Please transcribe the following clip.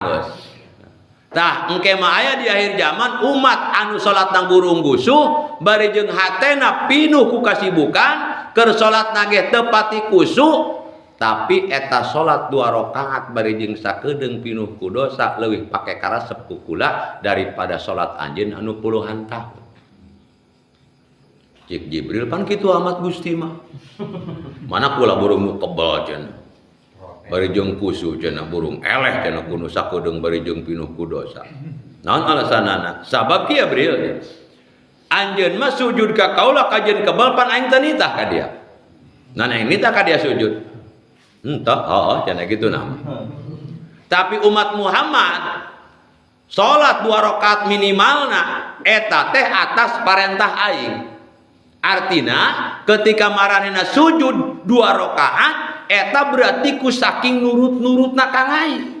Geus. Tah, engke mah aya di akhir zaman umat anu salat burung gusuh bari jeung hatena pinuh ku kasibukan, keur salat ge teu pati khusyuk, tapi eta salat dua rakaat bari jeung sakedeung pinuh ku dosa leuwih pake karasep ku kula daripada salat anjeun anu puluhan tahun. Cik Jibril, pan kitu amat Gusti mah. Mana kula burung nu kebal cenah. Bari jeung khusyuk cenah, burung eleh cenah kudu sakedeung bari jeung pinuh ku dosa. Naon alasanana? Sabab kieu, Bril. Anjeun mah sujud ka kaula kajeun kebal, pan aing teu nitah ka dia. Nah, aing nitah ka dia sujud. Entah, oh, cenah gitu nama. Tapi umat Muhammad salat dua rakaat minimalna eta teh atas parentah aing. Artina ketika maranehna sujud dua rakaat eta berarti ku saking nurut-nurutna ka aing.